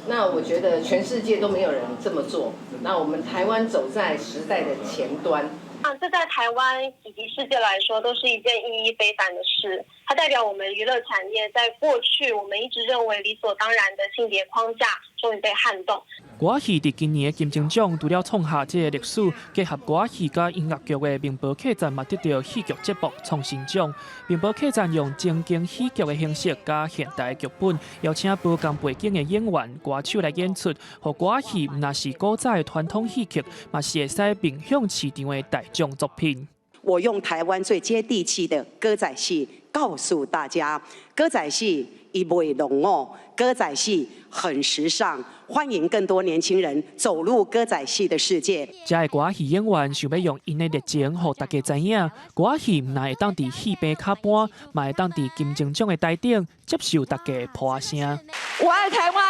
那我覺得全世界都沒有人這麼做，那我們台灣走在時代的前端。啊，這在台灣以及世界來說都是一件意義非凡的事。它代表我們娛樂產業在過去我們一直認為理所當然的性別框架，終於被撼動。歌仔戲佇今年的金鐘獎，除了創下這个歷史，結合歌仔戲佮音樂劇的麵包客棧嘛得著戲劇節目創新獎。麵包客棧用情景喜劇的形式佮現代劇本，邀請無仝背景的演員、歌手來演出，予歌仔戲毋但是古早的傳統戲曲，嘛是會使面向市場的大眾作品。我用台灣最接地氣的歌仔戲告訴大家，歌仔戲伊袂落伍，歌仔戲很時尚，歡迎更多年輕人走入歌仔戲的世界。遮的歌仔戲演員想欲用𪜶的熱情，予大家知影，歌仔戲毋但會當佇戲棚跤搬，嘛會當佇金鐘獎的台頂接受大家的噗仔聲。我愛台灣，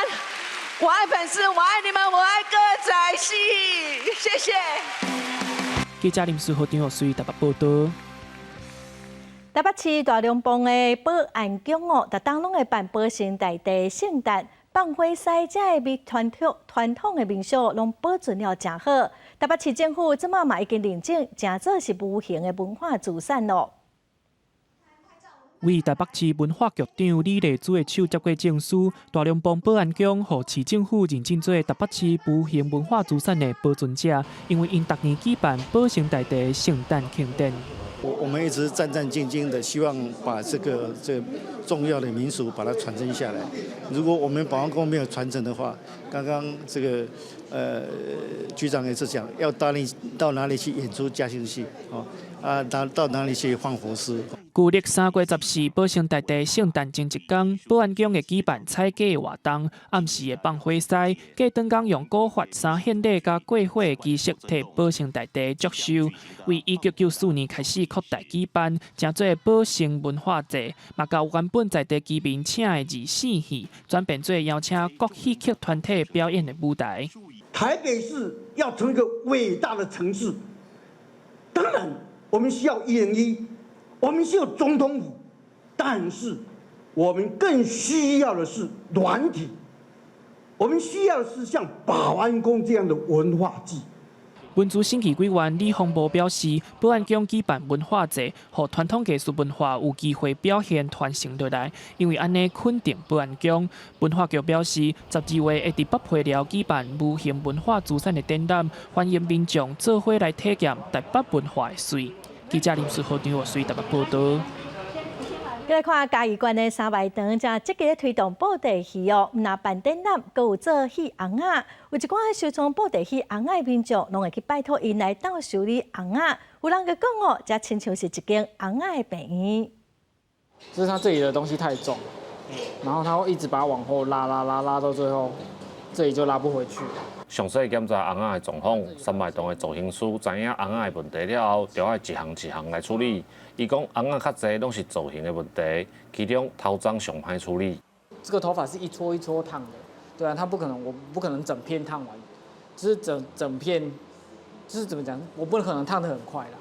我愛粉絲，我愛你們，我愛歌仔戲，謝謝。記者林書豪、張學水台北報道。台北市大龍峒的保安宮哦，逐冬攏會辦保生大帝聖誕放火獅，這个傳統的民俗攏保存了誠好。台北市政府這馬嘛已經認證，成做是無形的文化資產咯。為台北市文化局長李麗珠的手接過證書，大龍峒保安宮予市政府認證做台北市無形文化資產的保存者，因為𪜶逐年舉辦保生大帝聖誕慶典。我們一直戰戰兢兢的，希望把這個重要的民俗把它傳承下來。如果我們保安宮沒有傳承的話，剛剛這個局長也是講，要到哪裡去演出嘉興戲哦？啊，到哪裡去放火獅？舊曆3月14，保生大帝聖誕前一工，保安宮會舉辦彩雞活動，暗時會放火獅，隔轉工用古法三獻禮佮過火的儀式，替保生大帝祝壽。為1994年開始擴大舉辦，成做保生文化節，嘛共原本在地居民請的二四戲，轉變做邀請各戲曲團體表演的舞台。台北市要成為一個偉大的城市，當然我們需要101，我們需要總統府，但是我們更需要的是軟體，我們需要的是像保安宮這樣的文化祭。文資審議委員李鳳波表示，保安宮舉辦文化節，予傳統藝術文化有機會表現傳承落來，因為按呢肯定保安宮。文化局表示，12月會佇北皮寮舉辦無形文化資產的展覽，歡迎民眾做伙來體驗台北文化的媠。記者林書豪、張學水台北報道。來看嘉義縣的三捭堂，正積極推動布袋戲哦，毋但辦展覽，閣有做戲尪仔。有一寡收藏布袋戲尪仔的民眾，攏會去拜託𪜶來鬥修理尪仔。有人就講哦，這親像是一間尪仔的病院。就是他這裡的東西太重，然後他會一直把它往後拉拉拉拉到最後，這裡就拉不回去。詳細檢查尪仔的狀況，三捭堂的造型師知影尪仔的問題了後，就愛一項一項來處理。伊講尪仔較濟攏是造型的問題，其中頭鬃上歹處理。這個頭髮是一撮一撮燙的，對啊，他不可能，我不可能整片燙完，就是整整片就是怎麼講，我不可能燙得很快啦，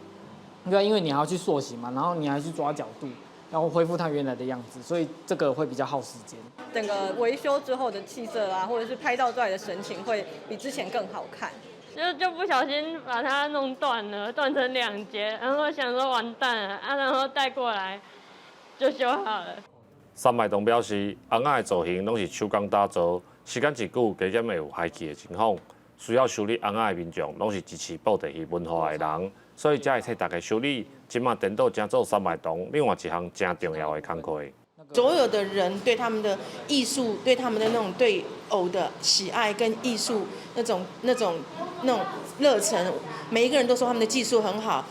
對，因為你還要去塑形嘛，然後你還要去抓角度，然後恢復它原來的樣子，所以這個會比較耗時間。整個維修之後的氣色啊，或者是拍照出來的神情，會比之前更好看。就不小心把它弄斷了，斷成兩截，然後想說完蛋了啊，然後帶過來就修好了。三麥東表示，尪仔的造型攏是手工打造，時間一久，加減會有害去的情況。需要修理尪仔的民眾，攏是支持布袋戲文化的人，所以才會替大家修理。這馬顛倒成做三麥堂另外一項誠重要的工課。所有的人對他們的藝術，對他們的那種對偶的喜愛跟藝術那種熱忱，每一個人都說他們的技術很好，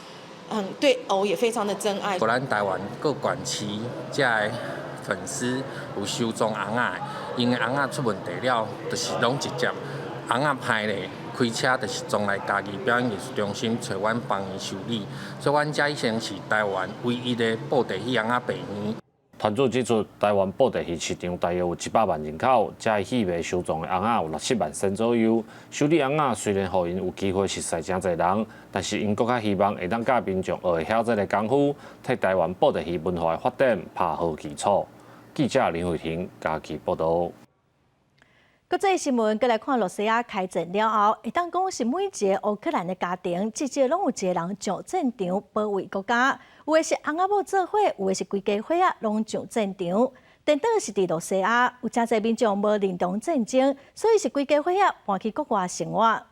對偶也非常的珍愛。咱台灣各縣市遮的粉絲有收藏尪仔，𪜶的尪仔出問題了，就是攏直接尪仔歹咧，開車就是轉來嘉義表演藝術中心揣阮幫伊修理，所以阮遮已經是台灣唯一的布袋戲尪仔病院。團隊指出，台灣布袋戲市場大約有100萬人口，遮的戲迷收藏的尪仔有6、7萬身左右。修理尪仔雖然予𪜶有機會熟似誠濟人，但是𪜶閣較希望會當教民眾學會曉這个功夫，替台灣布袋戲文化的發展拍好基礎。記者林慧婷嘉義報導。國際新聞，閣來看，羅西亞開戰了後，會當講是每一个烏克蘭的家庭，至少攏有一个人上戰場保衛國家。有的是翁仔某做伙，有的是規家伙仔攏上戰場。顛倒是佇羅西亞，有誠濟民眾無認同戰爭，所以是規家伙仔搬去國外生活。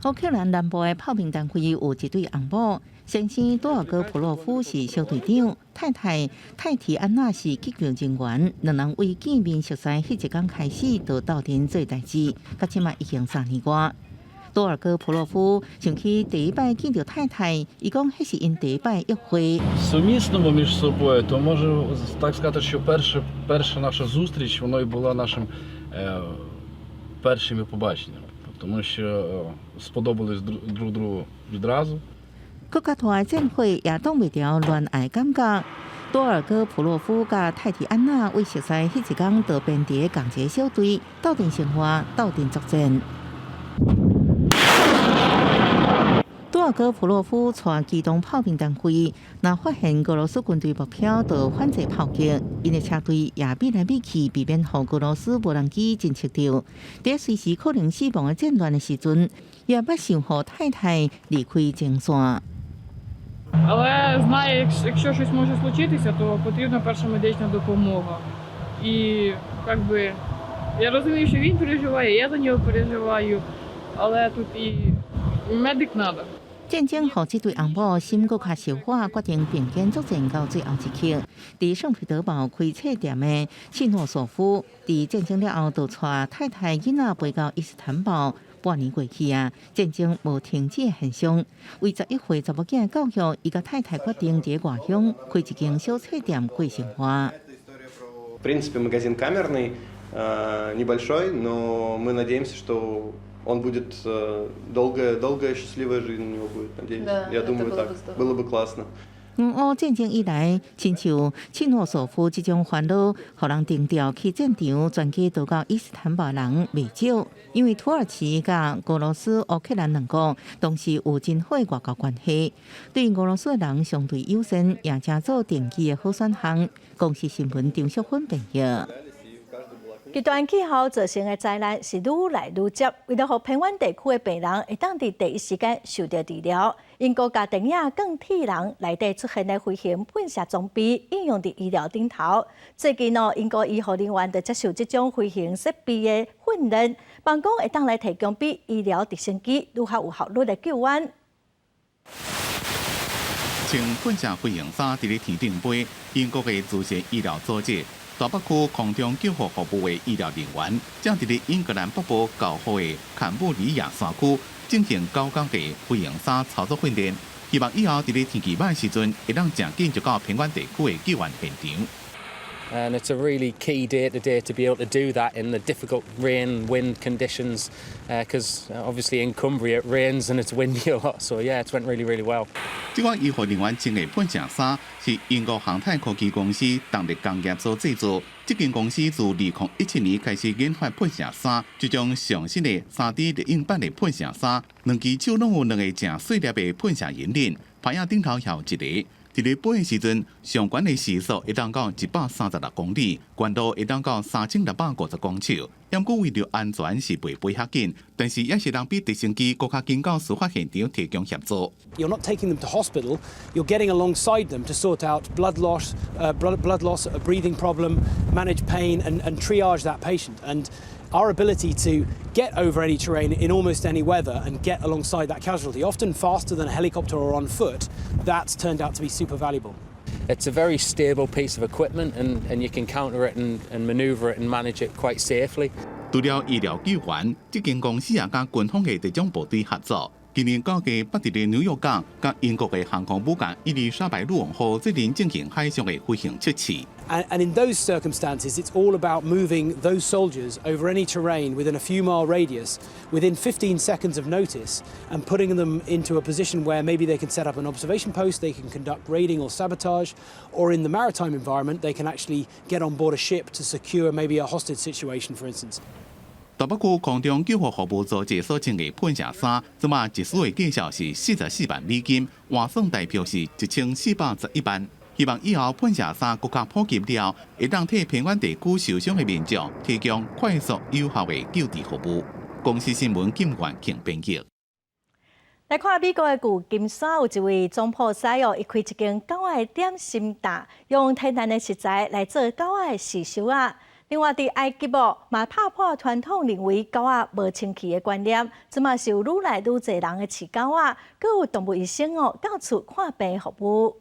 烏克蘭南部的炮兵單位有一對翁某，先生多爾戈普洛夫是小隊長，太太泰提安娜是急救人員，兩人為見面熟似彼一工開始就鬥陣做代誌，到這馬已經3年外。多爾戈普洛夫想起第一擺見著太太，伊講彼是𪜶第一擺約會。 Сумісному між собою, то можу так сказати, що перша наша зустріч воно і була нашим першим побаченням, тому що сподобались друг другу відразу. 閣較大的戰火也擋袂牢戀愛感覺。多爾戈普洛夫佮泰提安娜為熟似彼一工就編佇仝一个小隊，鬥陣生活，鬥陣作戰。多爾戈普洛夫帶機動炮兵單位，若發現俄羅斯軍隊目標，就反制炮擊。𪜶的車隊也避來避去，避免予俄羅斯無人機偵測著。佇隨時可能死亡的戰亂的時陣，也捌想予太太離開前線。 Але знає, якщо щось може случитися, то потрібна перша медична допомога. І як би, я розумію, що він переживає, я за нього переживаю, але тут і медик треба. 戰爭予這對翁某心閣較燒火，決定並肩作戰到最後一刻。佇聖彼得堡開冊店的契諾索夫，佇戰爭了後，就帶太太囡仔飛到伊斯坦堡。半年過去啊，戰爭無停止的現象。為11歲查某囝的教育，伊佮太太決定佇外鄉開一間小冊店過生活。 В принципе, магазин камерный, небольшой, но мы надеемся, что он будет долгая, долгая, счастливая жизнь у него будет, надеюсь. Да, Я это думаю, было так. бы здорово. Было бы классно. 俄烏戰爭以來，親像契諾索夫這種煩惱，予人徵調去戰場，全家逃到伊斯坦堡人袂少。因為土耳其佮俄羅斯、烏克蘭兩國當時有真好的外交關係，對俄羅斯的人相對友善，也成做定期的好選項。公視新聞張淑芬編譯。極端氣候造成的災難是愈來愈捷，為著予偏遠地區的病人會當佇第一時間受著治療，英國共電影《鋼鐵人》內底出現的飛行噴射裝備應用佇醫療頂頭。最近哦，英國醫護人員就接受這種飛行設備的訓練，望講會當來提供比醫療直升機愈較有效率的救援。穿噴射飛行衫佇咧天頂飛，英國的慈善醫療組織。大北區空中救護服務的醫療人員，正佇咧英格蘭北部郊區的坎布里亞山區進行9工的飛行衫操作訓練，希望以後佇咧天氣䆀時陣，會當誠緊就到偏遠地區的救援現場。And it's a really key day today to be able to do that in the difficult rain, wind conditions, because obviously in Cumbria it rains and it's windy a lot. So yeah, it went really, really well. 這款醫護人員穿的噴射衫是英國航太科技公司動力工業所製作。這間公司自2017年開始研發噴射衫，這種上新的3D列印版的噴射衫，兩支手攏有兩个誠細粒的噴射引領，帆仔頂頭還有一个。佇咧飛的時陣，上懸的時速會當到136公里，懸度會當到3650公尺。毋過為著安全是袂飛遐緊，但是也是能比直升機閣較緊到事發現場提供協助。 You're not taking them to hospital, you're getting alongside them to sort out blood loss, a breathing problem, manage pain, and triage that patient. And our ability to get over any terrain in almost any weather and get alongside that casualty, often faster than a helicopter or on foot, that's turned out to be super valuable. It's a very stable piece of equipment and you can counter it and manoeuvre it and manage it quite safely. 除了醫療救援，這間公司也佮軍方的特種部隊合作。今年9月，捌佇咧紐約港佮英國的航空母艦伊麗莎白女王號這陣進行海上的飛行測試。 And in those circumstances, it's all about moving those soldiers over any terrain within a few mile radius within 15 seconds of notice and putting them into a position where maybe they can set up an observation post, they can conduct raiding or sabotage, or in the maritime environment, they can actually get on board a ship to secure maybe a hostage situation, for instance. 台北區空中救護服務組織所穿的噴射衫，這馬一束的價數是44萬美金，換算台票是1411萬。希望以後噴射衫閣較普及了，會當替偏遠地區受傷的民眾提供快速有效的救治服務。公視新聞金元慶編輯。來看美國的舊金山有一位總鋪師哦，伊開一間狗仔的點心店，用天然的食材來做狗仔的刺繡仔。另外，佇埃及哦，嘛拍破傳統認為狗仔無清氣的觀念，這馬是有愈來愈濟人會飼狗仔，閣有動物醫生哦，到厝看病服務。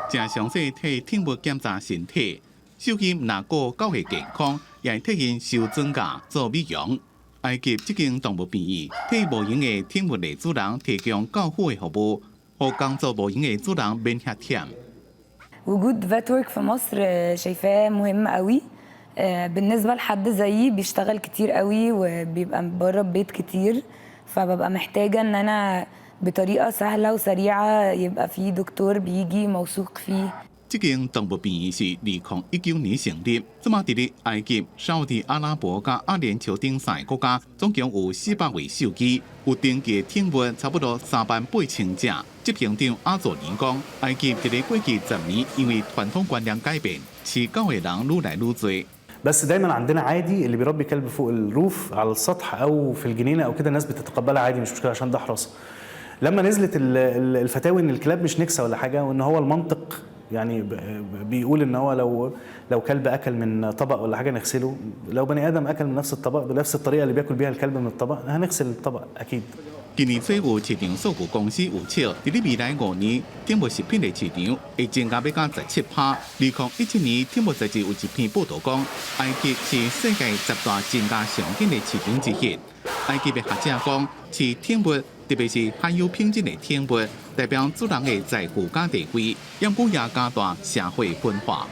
誠詳細替寵物檢查身體，獸醫毋但顧狗的健康，也會替𪜶修指甲做美容。埃及這間動物病院替無閒的寵物的主人提供教輔的服務，予工作無閒的主人免遐忝。 وجود vet work في مصر شايفاه مهم قوي بالنسبه لحد زيي بيشتغل كتير قوي وبيبقى بره البيت كتير، فببقى محتاجه ان انا بطريقه سهله وسريعه يبقى في دكتور بيجي موثوق فيه. 這間動物病院是2019年成立，這馬佇咧埃及、沙烏地阿拉伯佮阿聯酋等三个國家，總共有400位獸醫，有登記的寵物差不多3萬8千隻。執行長阿佐尼講，埃及佇咧過去10年，因為傳統觀念改變，飼狗的人愈來愈濟。 بس دايما عندنا عادي اللي بيربي كلب فوق ال roof على السطح او في الجنينه او كده، الناس بتتقبلها عادي، مش مشكله عشان ده حراسه. لما نزلت الفتاوي ان الكلاب مش نجسه ولا حاجه، وان هو المنطق يعني بيقول ان هو لو كلب اكل من طبق ولا حاجه نغسله، لو بني ادم اكل من نفس الطبق بنفس الطريقه اللي بياكل بيها الكلب من الطبق هنغسل الطبق اكيد. 今年底有市場數據公司預測，佇咧未來5年，寵物食品的市場會增加欲到17趴。2017年，寵物雜誌有一篇報導講，埃及是世界10大增加上緊的市場之一。埃及的學者講，飼寵物，特別是罕有品種的寵物，代表主人的財富佮地位，毋過也加大社會分化。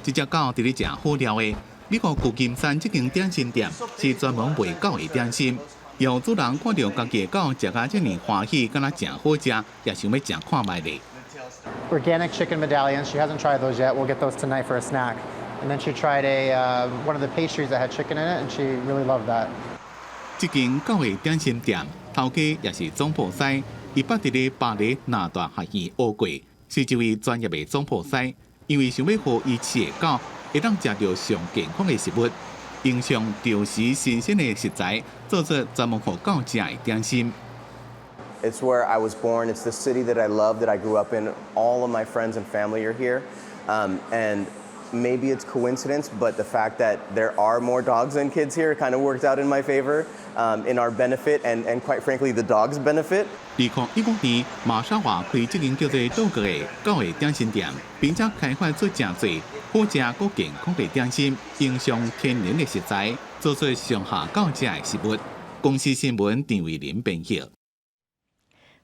這隻狗佇咧食好料的，美國舊金山這間點心店是專門賣狗的點心。有主人看著家己的狗食甲遮爾歡喜，敢若誠好食，也想欲食看覓咧。 Organic chicken medallions. She hasn't tried those yet. We'll get those tonight for a snack. And then she tried a one of the pastries that had chicken in it, and she really loved that. 這間狗的點心店，頭家也是總鋪師，伊捌佇咧巴黎納大學院學過，是一位專業的總鋪師。因為想欲予伊飼的狗會當食著上健康的食物，用上著時新鮮的食材，做出專門予狗食的點心。 It's where I was born. It's the city that I love, that I grew up in. All of my friends and family are here. And maybe it's coincidence, but the fact that there are more dogs than kids here kind of worked out in my favor, in our benefit, and quite frankly, the dogs' benefit. 2015年，瑪莎華開這間叫做島國的狗的點心店，並且開發出誠濟好食閣健康的點心，用上天然的食材，做出上合狗食的食物。公視新聞陳慧琳編譯。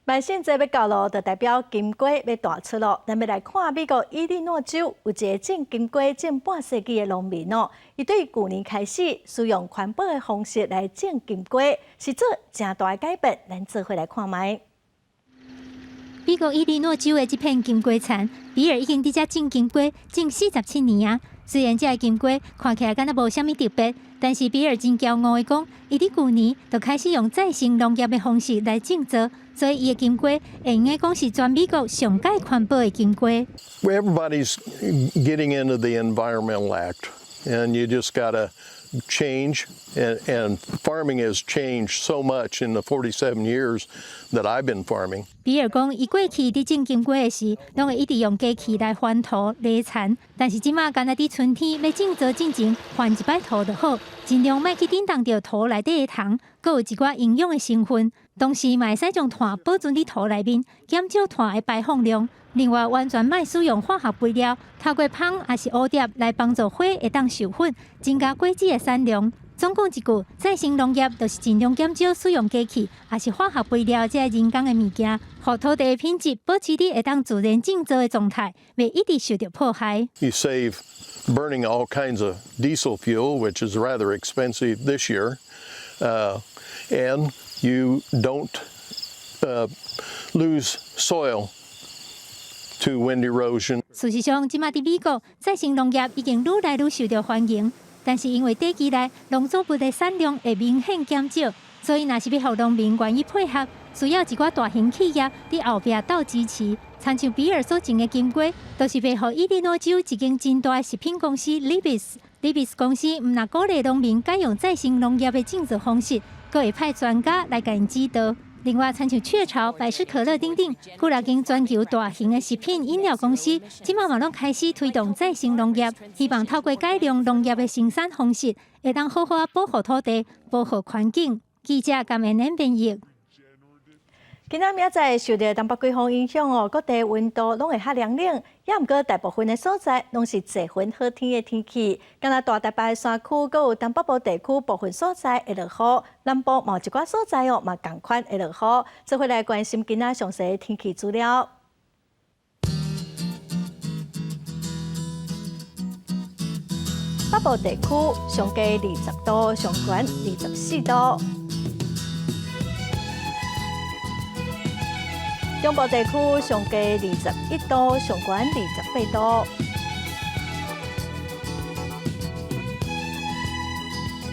萬聖節欲到囉，就代表金瓜欲大出囉。咱欲來看美國伊利諾州有一个種金瓜種半世紀的農民哦，伊對舊年開始使用環保的方式來種金瓜，是做誠大的改變。咱做伙來看覓。美國伊利諾州的這片金瓜田，比爾已經佇遮種金瓜種47年啊。雖然這个金瓜看起來敢若無啥物特別，但是比爾真驕傲的講，伊佇舊年就開始用再生農業的方式來種作，所以伊的金瓜會用得講是全美國上蓋環保的金瓜。 Everybody's getting into the Environmental Act, and you just gotta change. And farming has changed so much in the 47 years that I've been farming. 比爾講，伊過去佇種金瓜的時，攏會一直用機器來翻土、犁田，但是這馬干焦佇春天欲種作進前翻一擺土就好，盡量莫去振動著土內底的蟲，閣有一寡營養的成分。同時嘛會使將碳保存佇土內面，減少碳的排放量。另外，完全莫使用化學肥料，透過蜂抑是蝴蝶來幫助花會當授粉，增加果子的產量。總講一句，再生農業就是盡量減少使用機器，抑是化學肥料這人工的物件，予土地的品質保持佇會當自然種作的狀態，袂一直受著破壞。 You save burning all kinds of diesel fuel, which is rather expensive this year, and you don't lose soil to wind erosion. 事實上，這馬佇美國，再生農業已經愈來愈受著歡迎。但是因為短期內農作物的產量會明顯減少，所以若是欲予農民願意配合，需要一寡大型企業佇後壁鬥支持。親像比爾所種的金瓜，就是賣予伊利諾州一間真大的食品公司 Libby's。Libby's 公司毋但鼓勵農民改用再生農業的種植方式，閣會派專家來共𪜶指導。另外，親像雀巢、百事可樂等等，幾若間全球大型的食品飲料公司，這馬嘛攏開始推動再生農業，希望透過改良農業的生產方式，會當好好仔保護土地、保護環境。記者甘恩恩編譯。今仔明仔載受著東北季風影響哦，各地溫度攏會較涼冷，也毋過大部分的所在攏是濟雲好天的天氣。敢若大台北山區，閣有東北部地區部分所在會落雨，南部嘛有一寡所在哦嘛仝款會落雨。做伙來關心今仔詳細天氣資料。北部地區上低20度，上懸24度。中部地區上低21度，上懸28度。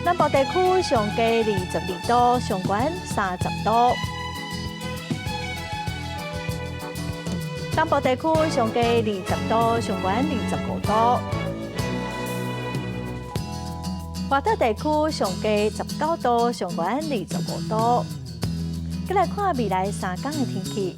南部地區上低22度，上懸30度。東部地區上低20度，上懸25度。華東地區上低19度，上懸25度。閣來看未來3工的天氣。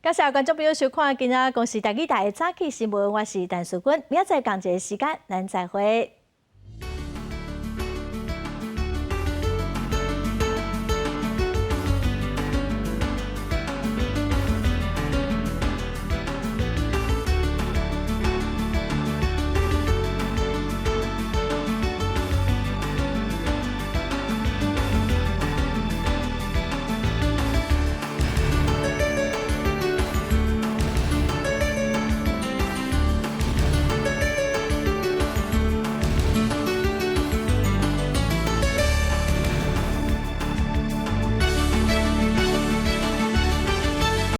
感謝觀眾朋友收看今仔公視台語台的早起新聞，我是陳淑君，明仔載仝一个時間，咱再會。